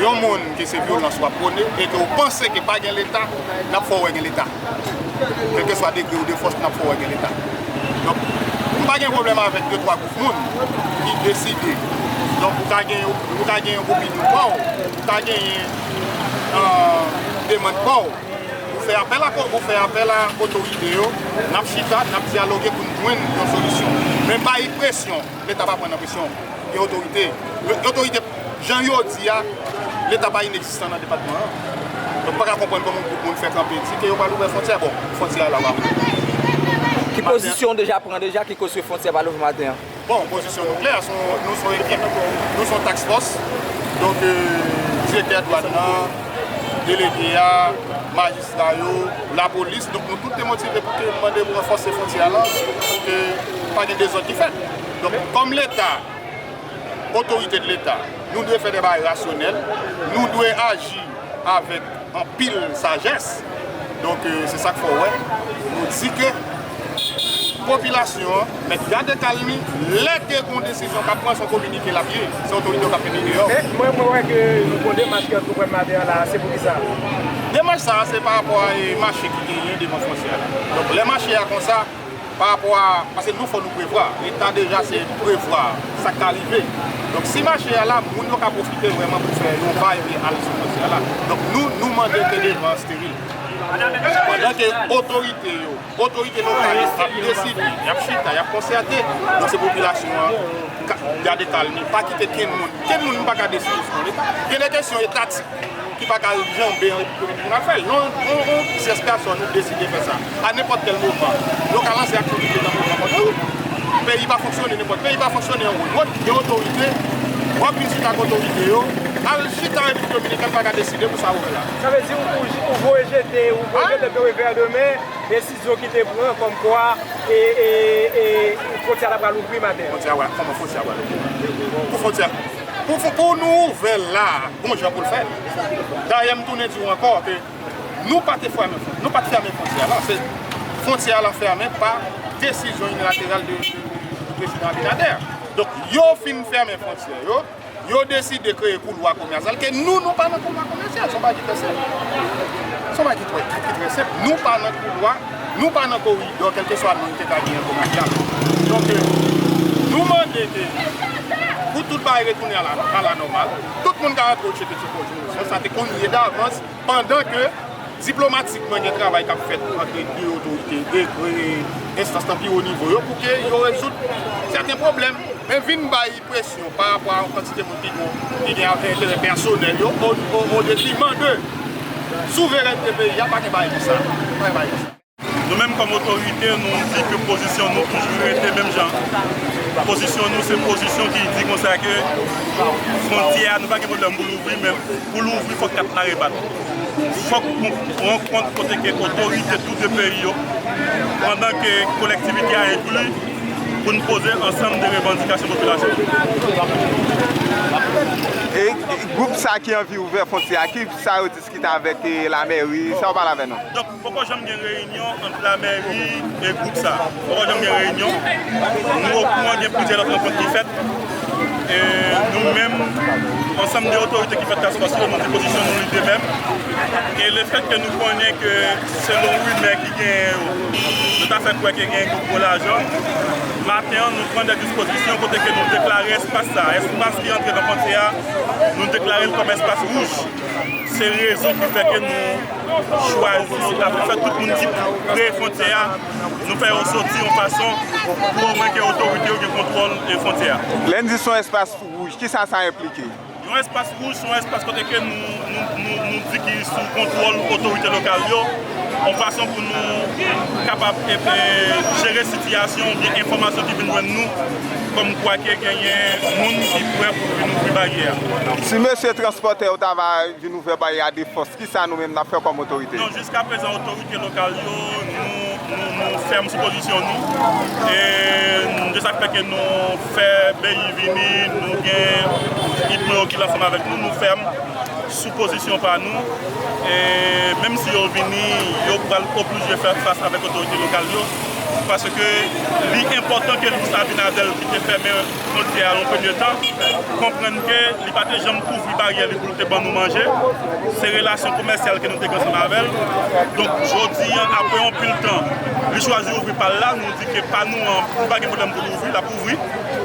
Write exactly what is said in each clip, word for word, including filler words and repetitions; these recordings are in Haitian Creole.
Yon moun ke se vyolans w ap pwone e ke w panse ke pa gen Leta, n ap fè w wè gen Leta. Kèlkeswa degre ou de fòs, n ap fè w wè gen Leta. Donk, m pa gen pwoblèm avèk de twa gwoup moun ki deside. Donk, ou ka gen, ou ka gen opinyon pa w, ou ka gen, euh, demann pa w. Ou fè apèl a, ou fè apèl a otorite yo, n ap chita, n ap dyaloge pou n jwenn yon solisyon. Men bay presyon, Leta pa pran nan presyon. Gen otorite. Otorite, jan yo di a, Leta pa inegzistan nan depatman an. Donk, m pa ka konprann kòman yon gwoup moun fè kanpe di ke yo pral ouvè fwontyè. Bon, fwontyè a la, w a. Ki pozisyon w deja pran deja ki koz ke fwontyè a pa louvri maten an? Bon, pozisyon nou klè, se yon, nou se yon ekip, nou se yon task force. Donk, euh, direktè dwàn nan, delege a, majistra yo, lapolis, donk nou tout te motive pou ke nou mande pou ranfòse fwontyè a la, pou ke pa gen dezòd ki fèt. Donk, kòm Leta, otorite de Leta, nou dwe fè de bagay rasyonèl, nou dwe aji avèk anpil sajès. Donk, euh, se sa k fè w wè, nou di ke popilasyon an mèt gade kal li, lè ke gon desizyon k ap pran, se yon kominike l ap ye, se otorite yo k ap mete deyò. Men, mwen, mwen wè ke nou gon demach ki antreprèn maten an la, se poukisa? Demach sa a, se pa rapò a, e, mache ki genyen devan fwontyè a la. Donk, lè mache a konsa, pa rapò a, paske nou fò nou prevwa. Leta deja se prevwa sa k ka rive. Donk, si mache a la, moun yo ka pwofite vrèman pou fè yon va e vyen al sou fwontyè a la. Donk, nou, nou mande ke devan an steril. Pandan ke otorite yo, otorite lokal yo ap deside, y ap chita, y ap konsète, donk se popilasyon an, ka, gade kal li, pa kite kenn moun, kenn moun pa ka deside sou Leta. Gen de kesyon etatik ki pa ka janbe an Repiblik Dominikèn pou n al fè l. Non, on, on, on tyès pèsòn ou deside fè sa. A nenpòt kèl moman, yo ka lanse aktivite nan moman kont nou. Peyi pa fonksyone nenpòt. Peyi pa fonksyone an wòt. Gen otorite, w ap vin chita ak otorite yo, al chita Repiblik Dominikèn pa ka deside pou sa ou fè la. Sa vle di ou, ou, ou voye jete, ou voye jete de revè de men desizyon ki te pran kòmkwa e, e, e, fwontyè a pral ouvri maten an. Fwontyè a, kòman fwontyè a pral ouvri? Pou fwontyè, pou, pou, pou nou ouvè la, gon jan pou l fèt. Dayè, m tounen di w ankò ke nou pa te fèmen, nou pa t fèmen fwontyè a la. Se, fwontyè a la fèmen pa desizyon inilateral de, de, de prezidan Abinader. Donk, yo fin fèmen fwontyè yo, yo deside kreye koulwa komèsyal, ke nou, nou pa nan koulwa komèsyal. Se yon bagay ki trè senp. Se yon bagay ki trè, ki, ki trè senp. Nou pa nan koulwa, nou pa nan koridò, kèlkeswa non li te ka genyen komèsyal. Donk, euh, nou mande ke pou tout bagay retounen a la, a la nòmal, tout moun ka rantre cheke sou pòt yo. Sa, sa te konn ye davans, pandan ke diplomatikman gen travay k ap fèt ant de otorite, de, de enstans nan pi wo nivo yo, pou ke yo rezoud sèten pwoblèm. Men vin bay presyon pa rapò a yon kantite moun ki gen, ki gen enterè pèsonèl yo o, o, o detriman de souverènte peyi a, pa gen bagay konsa. Pa gen bagay konsa. Nou menm kòm otorite, nou di ke pozisyon nou toujou rete menm jan. Pozisyon nou se pozisyon ki di konsa ke fwontyè a, nou pa gen pwoblèm pou louvri, men pou louvri, fòk kat la rebat. Fòk nou pran kont kote ke otorite tou de peyi yo, pandan ke kolektivite a enkli, pou n poze ansanm de revandikasyon popilasyon. E gwoup sa ki anvi ouvè fwontyè a, ki sa yo diskite avèk, eh, lamèri, sa yo pale avè nou? Donk, poko janm gen reyinyon ant lamèri e gwoup sa. Poko janm gen reyinyon. Nou okouran gen plizyè lòt rankont ki fèt. E nou menm, ansanm de otorite ki fè task force yo, nou di pozisyon nou li de menm. E lefètke nou konnen ke selon rimè ki genyen yo, yo ta fè kwè ke gen gwo lajan, maten an, nou pran de dispozisyon kote ke nou deklare espas sa, espas ki antre nan fwontyè a, nou deklare l kòm espas wouj. Se rezon ki fè ke nou chwazi, apre fè tout moun ki pre fwontyè a, nou fè yo soti yon fason pou omwen ke otorite yo gen kontwòl, e, fwontyè a. Lè n di se yon espas wouj, kisa sa enplike? Yon espas wouj se yon espas kote ke nou, nou, nou, nou di ki sou kontwòl otorite lokal yo, yon fason pou nou kapab, e, e, jere sitiyasyon oubyen enfòmasyon ki vin jwenn nou, kòmkwa ke genyen moun ki prè pou vin ouvri baryè a. Si mesye transpòtè yo ta va vin ouvè baryè a de fòs, kisa nou menm n ap fè kòm otorite? Non, jiskaprezan, otorite lokal yo, nou, nou, nou fèm sou pozisyon nou. E de sa k fè ke nou fè B I vini, nou gen Hidro ki la ansanm avèk nou, nou fèm sou pozisyon pa nou. E menm si yo vini, yo pral oblije fè fas avèk otorite lokal yo. Paske li enpòtan ke Luis Abinader, ki te fèmen fwontyè a yon premye tan, konprann ke li pa te janm ouvri baryè li pou l te ban nou manje. Se relasyon komèsyal ke nou te gen ansanm avè l. Donk, jodi a, apre yon pil tan, li chwazi ouvri pa l la, nou di ke pa nou an, nou pa gen pwoblèm pou l ouvri, l ap ouvri.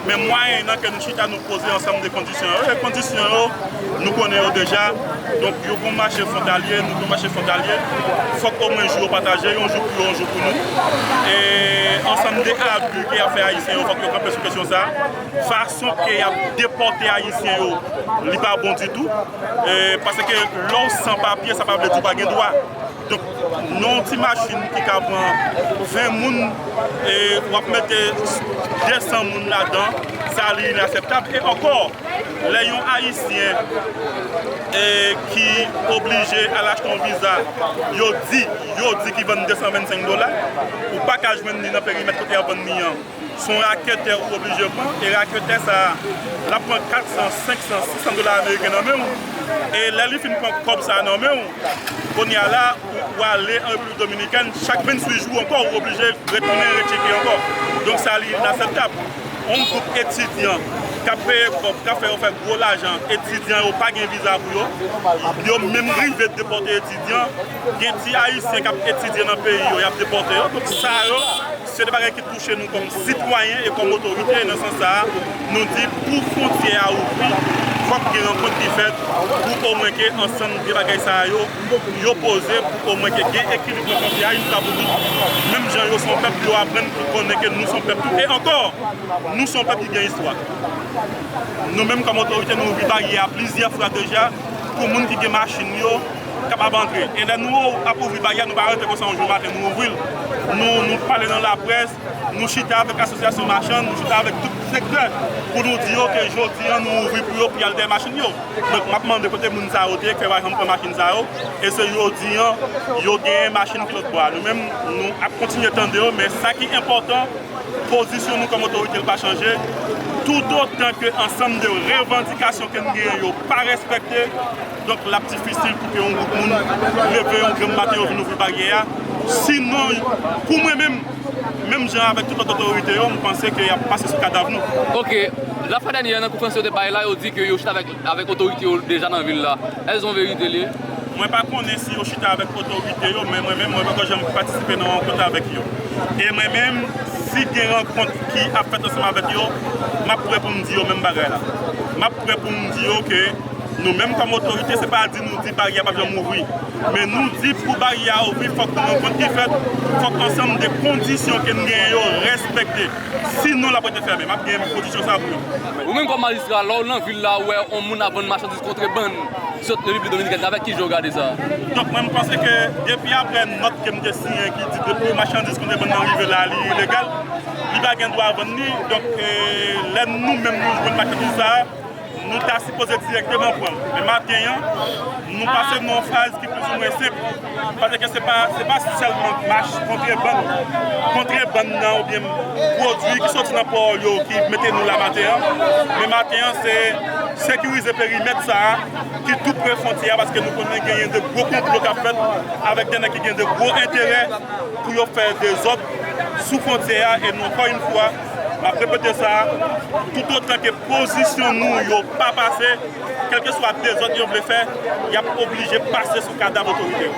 Men mwayennan ke nou chita, nou poze ansanm de kondisyon yo. E kondisyon yo, nou konnen yo deja. Donk, yo gon mache fwontalye, nou gon mache fwontalye. Fòk omwen jou yo pataje, yon jou pou yo, yon jou pou nou. E ansanm de abi ke y ap fè Ayisyen yo, fòk yo kanpe sou kesyon sa a. Fason ke y ap depòte Ayisyen yo, li pa bon ditou. E, paske lè w san papye, sa pa vle di w pa gen dwa. Donk, nan yon ti machin ki ka pran ven moun, e w ap mete de san moun ladan, sa li inakseptab. E ankò, lè yon Ayisyen, e, ki oblije al achte yon viza, yo di, yo di ki vann de san vennsenk dola, ou pa ka jwenn li nan perimèt kote y ap vann li an. Se yon raketè ou oblije pran, e raketè sa a, l ap pran kat san, senk san, sis san dola ameriken nan men w. E lè li fin pran kòb sa a nan men w, kounye a la, ou, ou ale an Repiblik Dominikèn, chak venntuit jou ankò, ou oblije retounen retcheke ankò. Donk sa li inakseptab. Yon gwoup etidyan k ap peye kòb, k ap fè yo fè gwo lajan, etidyan yo pa gen viza pou yo, yo menm rive depòte etidyan, gen ti Ayisyen k ap etidye nan peyi yo, y ap depòte yo. Donk sa yo, se de bagay ki touche nou kòm sitwayen e kòm otorite. Nan sans sa a, nou di pou fwontyè a ouvri, fòk gen rankont ki fèt pou omwen ke ansanm de bagay sa a yo, yo poze pou omwen ke gen ekilib nan fwontyè a, yon fwa pou tout. Menm jan yo se yon pèp, yo aprann pou konnen ke nou se yon pèp tou. E ankò, nou se yon pèp ki gen istwa. Nou menm kòm otorite, nou ouvri baryè a plizyè fwa deja pou moun ki gen machin yo kapab antre. E lè nou ap ouvri baryè, nou pa rete konsa yon jou maten, nou ouvri l. Nou, nou pale nan laprès, nou chita avèk asosyasyon machann, nou chita avèk tout sektè pou nou di yo ke jodi a nou ouvri pou yo, pou y al dèyè machin yo. Donk, m ap mande kote moun sa yo te ye, ki fè yo pa janm pran machin sa yo. E se jodi a, yo genyen machin ki lòt bò a. Nou menm, nou ap kontinye tande yo, men sa ki enpòtan, pozisyon nou kòm otorite, l pa chanje. Toutotan ke ansanm de revandikasyon ke n genyen yo pa respekte, donk l ap difisil pou ke yon gwoup moun leve yon grenn maten, yo vin ouvri baryè a. Sinon, pou mwen menm, menm jan avèk tout lòt otorite yo, m panse ke y ap pase sou kadav nou. Ok, lafwa dènyè nan konferans yo te bay la, yo di ke yo chita avèk, avèk otorite yo deja nan vil la. Èske se yon verite li ye? Mwen pa konnen si yo chita avèk otorite yo, men mwen menm, mwen poko janm patisipe nan rankont avèk yo. E mwen menm, si gen rankont ki ap fèt ansanm avèk yo, m ap prè pou m di yo menm bagay la. M ap prè pou m di yo ke nou menm kòm otorite, se pa di nou di baryè a p ap janm ouvri. Men nou di pou baryè a ouvri, fòk gen rankont ki fèt, fòk ansanm de kondisyon ke n genyen yo respekte. Sinon, l ap rete fèmen. M ap gen kondisyon sa pou yo. Ou menm kòm majistra, lè w nan vil la, ou wè yon moun ap vann machandiz kontrebann sot Repiblik Dominikèn, avèk ki je w gade sa? Donk, mwen, m panse ke depi apre nòt ke m te siyen ki di depi machandiz kontrebann nan rive la, li ilegal, li pa gen dwa vann li. Donk, e, lè nou menm nou jwenn machandiz sa a, nou ta sipoze dirèkteman pran l. Men maten an, nou pase nan yon faz ki plizoumwen senp. Paske se pa, se pa sèlman mach kontrebann, kontrebann nan oubyen pwodui ki soti nan pò yo ki mete nou la maten an. Men maten an, se sekirize perimèt sa a ki tou pre fwontyè a, paske nou konnen genyen de gwo konplo k ap fèt avèk de nèg ki gen de gwo enterè pou yo fè dezòd sou fwontyè a. E nou, ankò yon fwa, m ap repete sa, toutotan ke pozisyon nou yo pa pase, kèlkeswa dezòd yo vle fè, y ap oblije pase sou kadav otorite yo.